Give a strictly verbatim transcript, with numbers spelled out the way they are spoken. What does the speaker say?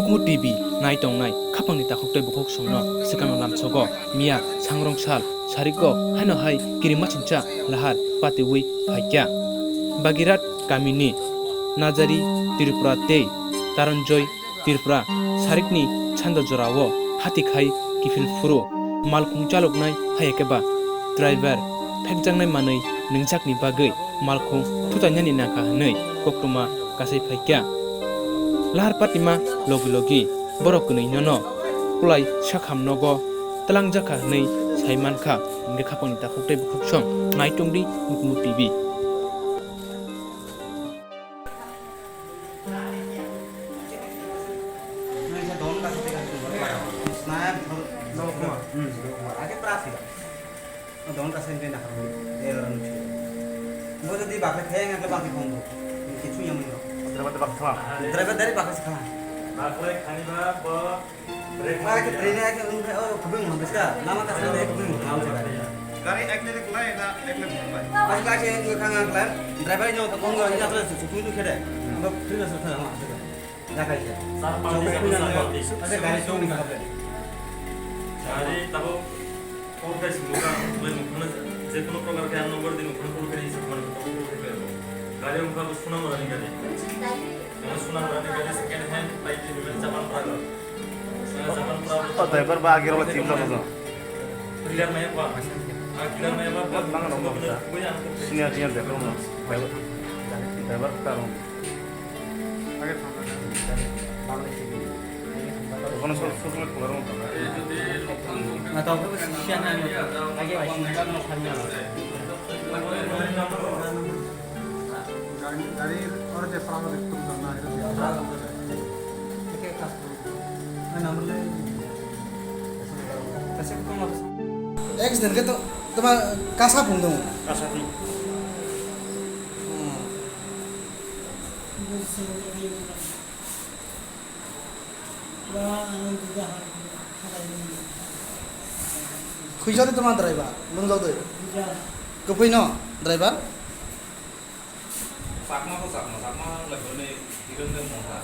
Mu T V nai tongnai khapangni takhuk tei bukhuk songno swkangno lamsogo miya sangrong sal sariko haino hai kirima chincha lahar patiwi phaikya. Bagirat kamini Najari Tripura tei Taranjoy Tripura sarikni sando jorao hati khai kiphil phuru malkhung chaloknai hai khe ba driver phekjaknai manwi nungjakni bagwi malkhung thutainani nangkha hwnwi koktwma kasai phaikya. Lahar patima logi logi borok kwnwi nono kulai sakham nogo twlangjakha hwnwi sai mankha, hwnkhe khapangni takhuk tei bukhuk song nai tongdi Mukmu T V. Don ka sen pena harbi, eh, orang lucu. Bo jadi bakal kayak nggak bakal kondo. Kicu yang mana? Driver dari bakal sekolah. Driver dari bakal sekolah. Bakal kani ba, bo, brake. Bakal ke train aja, oh, kebun mau bisa. Nama kasih dia kebun mau bisa. Gari ek lek lai na ek lek lai. Pas kasih yang gue kangen kan, driver nyong tak kondo, ini apa sih? Suku itu kede. Bo free lah sudah lama sudah. Gari tabuk kok kai simi ka, bai mukhana je kono prokar khe ang nokbar di mukhana kok kai se kono kok kai. Gari wngkha bo Sonamurani gari. Ang Sonamurani gari second hand bai di Japan Praga. Japan Praga. O driver ba agi rok chim da bodo. Clear maya ba. Ah, clear maya ba. Nang nang ba. Senior senior driver mo. Driver ta rong. Okono sol sol sol khularo wngkha. Na tau khe bo sisi ano age bai sini kano sani ano. Gari, gari oro je pala ore tum jana ero je. Accident khe to toma kasa phung dong. Kasa phung. Hmm. Khwijak de toma driver, lungjak de. Kwpwi no driver? Chakma to chakma, chakma wng lai phone, hero wng lai mota.